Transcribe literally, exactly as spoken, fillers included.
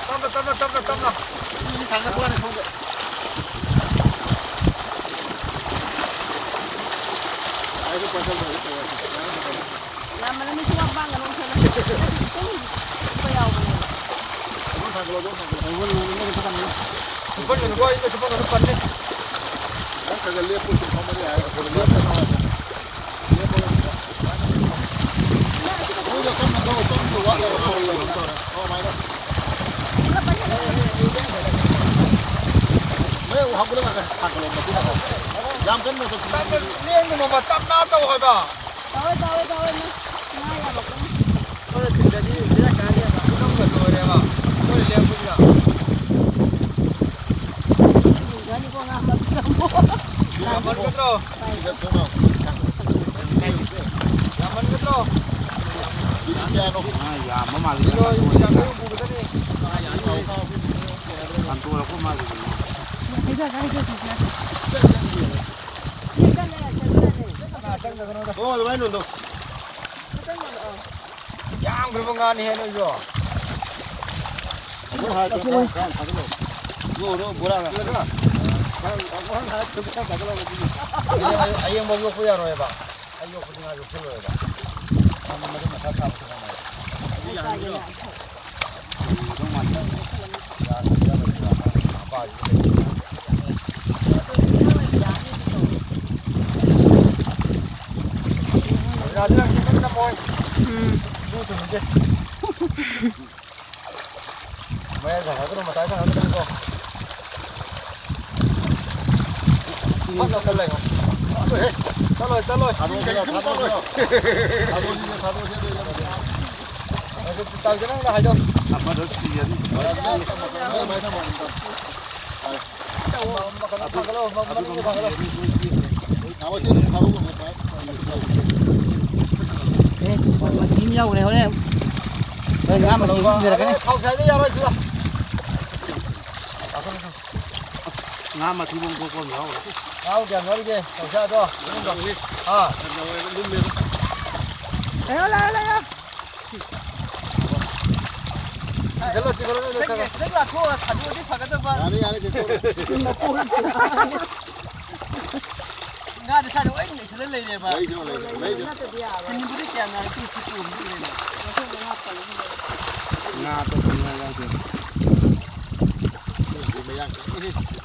ꯇꯞꯅ, ꯇꯞꯅ, ꯇꯞꯅ, ꯇꯞꯅ꯫ ꯁꯤ ꯊꯥꯡꯒꯠꯄ ꯋꯥꯅꯤ ꯁꯣꯝꯗ꯫ ꯌꯥꯝꯃꯟꯂꯗꯤ ꯁꯤ ꯌꯥꯝ ꯄꯥꯡꯒꯅꯨ, ꯃꯨꯊꯠꯂꯣ꯫ ꯁꯨꯝ ꯆꯤꯛꯄ ꯌꯥꯎꯕꯅꯦꯕ꯫ ꯑꯗꯨꯝ ꯊꯥꯡꯒꯠꯂꯣ, ꯑꯗꯨꯝ ꯊꯥꯡꯒꯠꯂꯣ꯫ ꯁꯨꯝ ꯄꯟꯒꯅꯨꯀꯣ, ꯑꯩ ꯀꯩꯁꯨ ꯄꯟꯒꯅꯨ, ꯄꯟꯅꯤ꯫ ꯅꯪ ꯈꯔ ꯈꯔ ꯂꯦꯞꯄꯨ, ꯁꯨꯝ ꯐꯝꯕꯗꯤ ꯌꯥꯏ꯫ ꯂꯦꯞꯄ ꯅꯨꯡꯉꯥꯏꯇꯦ꯫ ꯂꯦꯞꯄꯒ ꯁꯨꯝ ꯅꯣꯏꯗꯣ ꯇꯞꯅ ꯊꯧ, ꯇꯞꯅ ꯊꯧ, ꯋꯥꯠꯂꯒ ꯊꯧ꯫ ꯑꯣ, ꯑꯗꯨꯃꯥꯏꯅ꯫ ꯅꯣꯏ ꯍꯧꯒꯠꯂꯒ ꯊꯥꯡꯒꯠꯂꯣ, ꯃꯇꯨꯡ ꯌꯥꯝ ꯀꯟꯅ ꯇꯞꯅ ꯂꯦꯡꯒꯅꯣꯕ, ꯇꯞꯅ ꯇꯧ ꯍꯥꯏꯕ꯫ ꯇꯧꯋꯦ, ꯇꯧꯋꯦ, ꯇꯧꯋꯦ, ꯅꯪ ꯉꯥ ꯌꯥꯝꯃꯛꯀꯅꯤ꯫ ꯑꯩꯈꯣꯏꯅ ꯊꯤꯟꯗꯗꯤ ꯕꯦꯔꯥ ꯀꯥꯅꯦꯕ, ꯈꯨꯗꯝꯒ ꯂꯣꯏꯔꯦꯕ, ꯑꯩꯈꯣꯏꯅ ꯂꯦꯡꯕꯁꯤꯗ꯫ ꯌꯥꯝꯃꯟꯒꯗ꯭ꯔꯣ? ꯌꯥꯝꯃꯟꯒꯗ꯭ꯔꯣ? ꯉꯥ ꯌꯥꯝꯕ ꯃꯥꯜꯂꯤ꯫ ꯀꯤꯂꯣ ꯌꯥꯡꯈꯩ ꯍꯨꯝꯐꯨ ꯈꯛꯇꯅꯤ꯫ ꯍꯟꯗꯣꯔꯛꯄ ꯃꯥꯜꯂꯤ꯫ ꯑꯣ, ꯑꯗꯨꯃꯥꯏꯅ ꯂꯣꯟꯗꯧ꯫ ꯌꯥꯝꯈ꯭ꯔꯕ ꯉꯥꯅꯤꯍꯦ ꯅꯣꯏꯁꯨ꯫ ꯑꯃꯨꯛ ꯍꯥꯏꯔꯛꯀꯦ, ꯈꯔ, ꯈꯔ ꯊꯥꯖꯤꯜꯂꯣ꯫ ꯂꯣꯛꯑꯣ, ꯂꯣꯛꯑꯣ, ꯕꯣꯔꯥ ꯈꯔ꯫ ꯈꯔ, ꯈꯔ, ꯈꯔ ꯊꯥꯖꯤꯜꯂꯣ, ꯉꯁꯤꯗꯤ꯫ ꯑꯌꯦꯡ-, ꯑꯌꯦꯡꯕ ꯌꯣꯛꯄ ꯌꯥꯔꯣꯏꯕ꯫ ꯑꯩ ꯌꯣꯛꯄꯗꯤ ꯉꯥ ꯌꯣꯛꯁꯜꯂꯣꯏꯕ꯫ ꯃꯔꯨꯝ ꯃꯊꯥ ꯁꯥꯕꯁꯨ ꯉꯝꯃꯣꯏ꯫ ꯎꯝ꯫ ꯃꯌꯥꯏ ꯊꯥꯡꯒꯠꯀꯅꯨ, ꯃꯇꯥꯏ ꯊꯥꯡꯒꯠꯀꯅꯨꯀꯣ꯫ ꯐꯠ ꯂꯧꯈꯠ ꯂꯩꯌꯣ꯫ ꯆꯠꯂꯣꯍꯦ, ꯆꯠꯂꯣꯍꯦ, ꯆꯠꯂꯣꯍꯦ꯫ ꯊꯥꯗꯣꯛꯑꯁꯤꯔꯣ? ꯊꯥꯗꯣꯛꯑꯁꯤꯔꯣ? ꯊꯥꯗꯣꯛꯑꯁꯤꯅꯦ, ꯊꯥꯗꯣꯛꯑꯁꯤꯅꯦ, ꯑꯗꯨ ꯏꯔꯝꯃꯗꯤ꯫ ꯑꯗꯨ ꯇꯥꯡꯖ ꯅꯪꯅ ꯍꯥꯏꯗꯣ꯫ ꯑꯃꯗꯣ ꯁꯤꯔꯅꯤ꯫ ꯃꯌꯥꯏ, ꯃꯌꯥꯏ ꯊꯝꯃꯣ, ꯑꯗꯨꯝ ꯇꯧ꯫ ꯃꯈꯜ ꯑꯃ ꯊꯥꯡꯒꯠꯂꯣ, ꯃ-, ꯃꯅꯤꯡꯗ ꯊꯥꯡꯒꯠꯂꯣ꯫ ꯑꯦ, ꯃꯁꯤ ꯑꯃ ꯌꯥꯎꯈ꯭ꯔꯦ, ꯍꯣꯔꯦꯟ꯫ ꯍꯣꯔꯦꯟ ꯉꯥ ꯃꯁꯤ ꯑꯃ ꯄꯨꯊꯔꯛꯀꯅꯤ꯫ ꯊꯥꯎ ꯁꯥꯏꯗ ꯌꯥꯔꯣꯏ, ꯁꯤꯗ꯫ ꯉꯥ ꯃꯊꯤ ꯃꯣꯡ ꯊꯣꯛꯄ ꯑꯃ ꯌꯥꯎꯈ꯭ꯔꯦ꯫ ꯉꯥꯕꯨ ꯀꯌꯥꯝ ꯌꯥꯎꯔꯤꯒꯦ? ꯇꯧꯁꯦ ꯑꯗꯣ꯫ ꯑꯥ꯫ ꯂꯩꯌꯣ, ꯂꯩꯌꯣ, ꯂꯩꯌꯣ꯫ ꯁꯤ ꯆꯤꯡꯈꯠꯂꯣ, ꯆꯤꯡꯈꯠꯂꯣ, ꯅꯣꯏ ꯈꯔ ꯈꯔ꯫ ꯈꯤꯇꯪ ꯂꯥꯊꯣꯛꯑꯒ ꯊꯥꯗꯣꯛꯑꯗꯤ ꯐꯒꯗꯕ꯫ ꯌꯥꯅꯤ, ꯌꯥꯅꯤ, ꯆꯤꯡꯈꯠꯂꯣ꯫ ꯉꯥꯗꯤ ꯁ꯭ꯋꯥꯏꯗ ꯂꯣꯏ ꯅꯩꯁꯜꯂ ꯂꯩꯔꯦꯕ꯫ ꯂꯩꯁꯅꯨ, ꯂꯩꯁꯅꯨ, ꯂꯩꯁꯅꯨ꯫ ꯅꯠꯇ꯭ꯔꯗꯤ ꯌꯥꯔꯣꯏ꯫ ꯁꯤꯟꯕꯗꯤ ꯀꯌꯥ ꯅꯥꯏ? ꯁꯤ, ꯁꯤ ꯄꯨꯔꯝꯗꯤ ꯂꯩꯔꯦ꯫ ꯉꯥ ꯑꯇꯣꯞꯄ ꯉꯥ ꯌꯥꯎꯗꯦ꯫ ꯁꯤꯗꯤ ꯃꯌꯥꯡ ꯀꯪꯉꯤꯍꯦ꯫